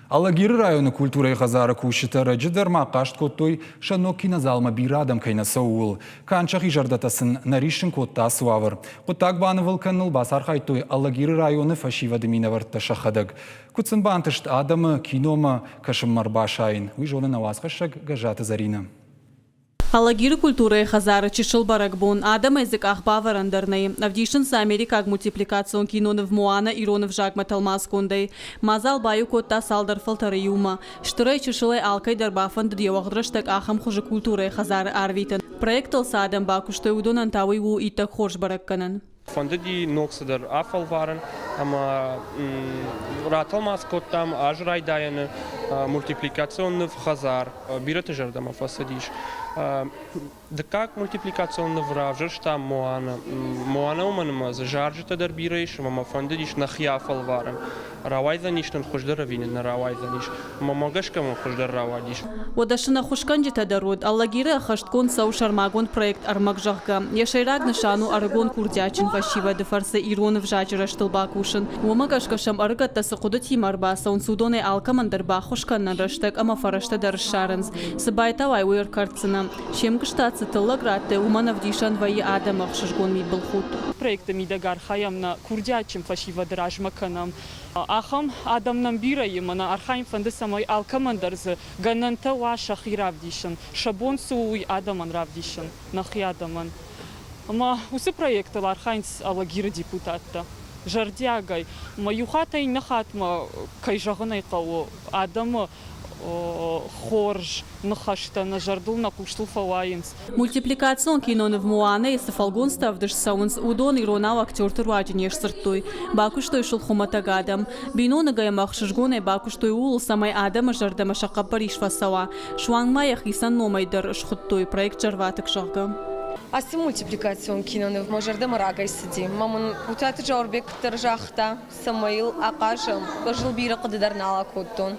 Алагиры районы культурӕйы хӕдзары кусджытӕ ӕрӕджы дӕр ма хъаст кодтой, сӕ ног кинозалмӕ бирӕ адӕм кӕй нӕ цӕуы, ууыл. Канд сӕхи зӕрдӕтӕ сын нӕ риссын кодта ацы уавӕр. Хъуыддаг банывыл кӕныныл бацархайдтой Алагиры районы фӕсивӕды минӕвӕрттӕ сӕхӕдӕг. Куыд сын бантыст адӕмы киномӕ кӕсынмӕ ӕрбасайын, уый зоны нӕ уацхӕссӕг Гӕззаты Зӕринӕ. Алагиры культурӕйы хӕдзары чысыл бӕрӕгбон, адӕмӕй дзы къахбавӕрӕн дӕр нӕй. Ӕвдисынц америкаг мультипликацион киноныв Моана ирон ӕвзагмӕ тӕлмацгондӕй. Мадзал баиу кодта цалдӕр фӕлтӕры иумӕ. Стырӕй-чысылӕй алкӕй дӕр бафӕндыд йӕ уӕгъд рӕстӕг ахӕм хуызы культурӕйы хӕдзары арвитын. Проектыл цы адӕм бакуыстой, уыдонӕн та уый у иттӕг хорз бӕрӕггӕнӕн. Фӕндыди ног цыдӕр афӕлварын ӕмӕ ратӕлмац кодтам азы райдайӕны мультипликацион ныв «Хӕдзар». Бирӕты зӕрдӕмӕ фӕцыдис. Дыккаг мультипликацион ныв равзӕрстам Моана. Моана уымӕн ӕмӕ дзы зарджытӕ дӕр бирӕ ис ӕмӕ мӕ фӕндыдис нӕхи афӕлварын. Рауайдзӕнис нын хуыздӕр ӕви нын нӕ рауайдзӕнис. Ӕмӕ мӕ гӕсгӕ мын хуыздӕр рауадис. Уӕдӕ сын ӕххуысгӕнджытӕ дӕр уыд. Алагиры ӕххӕстгонд цӕуы сӕрмагонд проект Ӕрмӕг, зӕгъгӕ. Йӕ сӕйраг нысан у ӕрыгон курдиатджын фӕсивӕды фӕрцы ирон ӕвзаджы рӕзтыл бакусын. Уымӕ гӕсгӕ сӕм ӕрыгӕттӕ цы хъуыдытимӕ ӕрбацӕуынц, уыдонӕй алкӕмӕн дӕр баххуыс кӕнынӕн рӕстӕг ӕмӕ фӕрӕзтӕ дӕр ссарынц. Цы байтауай, уый ӕркӕрддзынӕ. Се мгуыстад цы тыллӕг ратты, уымӕн ӕвдисӕн вӕййы адӕмы ӕхсызгон мидбылхудт. Проекты мидӕг архайӕм нӕ курдиатджын фӕсивӕды размӕ кӕнӕм. Ахӕм адӕм нӕм бирӕ и, мӕнӕ архайын фӕнды, цӕмӕй алкӕмӕн дӕр дзы гӕнӕнтӕ уа сӕхи равдисын, сӕ бон цы у, уый адӕмӕн равдисын, нӕхи адӕмӕн. Ӕмӕ уыцы проектыл архайынц Алагиры депутаттӕ зӕрдиагӕй. Ӕмӕ иу хаттӕй иннӕ хатмӕ, кӕй зӕгъын ӕй хъӕуы, адӕмы хорз ныхӕстӕ нӕ зӕрдыл, нӕ хъустыл фӕуайынц. Мультипликацион киноныв Моана-йы цы фӕлгонцтӕ ӕвдыст цӕуынц, уыдон иронау актерты руаджы не сдзырдтой. Бакуыстой сыл хуымӕтӕг адӕм. Биноныгӕй ӕмӕ ӕхсызгонӕй бакуыстой ууыл, цӕмӕй адӕмы зӕрдӕмӕ сӕ хъӕппӕрис фӕцӕуа. Суанг ма йӕ хицӕн номӕй дӕр схуыдтой проект Зӕрватыкк, зӕгъгӕ. Ацы мультипликацион киноныв мӕ зӕрдӕмӕ рагӕй цыди. Мӕ мын Бутаты Зауырбег дӕр загъта, цӕмӕй йыл ахъазӕм. Ӕз ыл бирӕ хъуыды дӕр нал акодтон.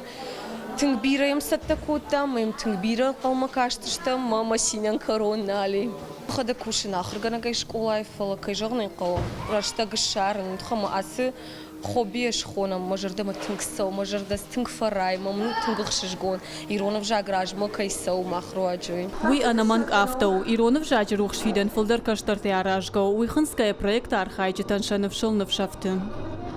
Тынг бирӕ йӕм цӕттӕ кодтам, ӕмӕ йӕм тынг бирӕ ӕнхъӕлмӕ кастыстӕм, ӕмӕ мӕ цинӕн кӕрон нал и. Мӕхӕдӕг кусын ахуыргӕнӕгӕй скъолайы, фӕлӕ, кӕй зӕгъын ӕй хъӕуы, рӕстӕг ссарын, уый тыххӕй мӕ ацы хоббийӕ схонӕм, мӕ зӕрдӕмӕ тынг цӕуы, мӕ зӕрдӕ тынг фӕрайы, мӕ мын у тынг ӕхсызгон, ирон ӕвзаг размӕ кӕй цӕуы мах руаджы. Уый ӕнӕмӕнг афтӕ у. Ирон ӕвзаджы рухс фидӕн фылдӕр кӕстӕртӕй аразгӕ у, уый хынцгӕйӕ проекты архайджытӕн сӕ ныфсыл ныфс ӕфты.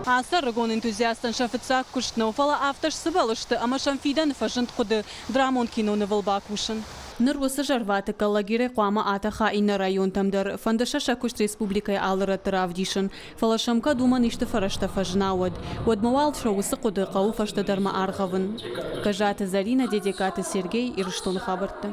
Ацы ӕрыгон энтузиасттӕн сӕ фыццаг куыст нӕу, фӕлӕ афтӕ сцыбӕл сты ӕмӕ сӕм фидӕны фӕзынд хъуыды, драмон кинонывыл бакусын. Ныр уыцы зӕрватыкк Алагирӕй хъуамӕ атӕха иннӕ районтӕм дӕр, фӕнды сӕ сӕ куыст республикӕйы алы рӕтты равдисын. Фӕлӕ сӕм кӕд уымӕн исты фӕрӕзтӕ фӕзына, уӕд. Уӕдмӕ уал сӕ уыцы хъуыды хъӕуы фӕстӕдӕрмӕ аргъӕвын. Гӕззаты Зӕринӕ, Дедегкаты Сергей, Ирыстоны хабӕрттӕ.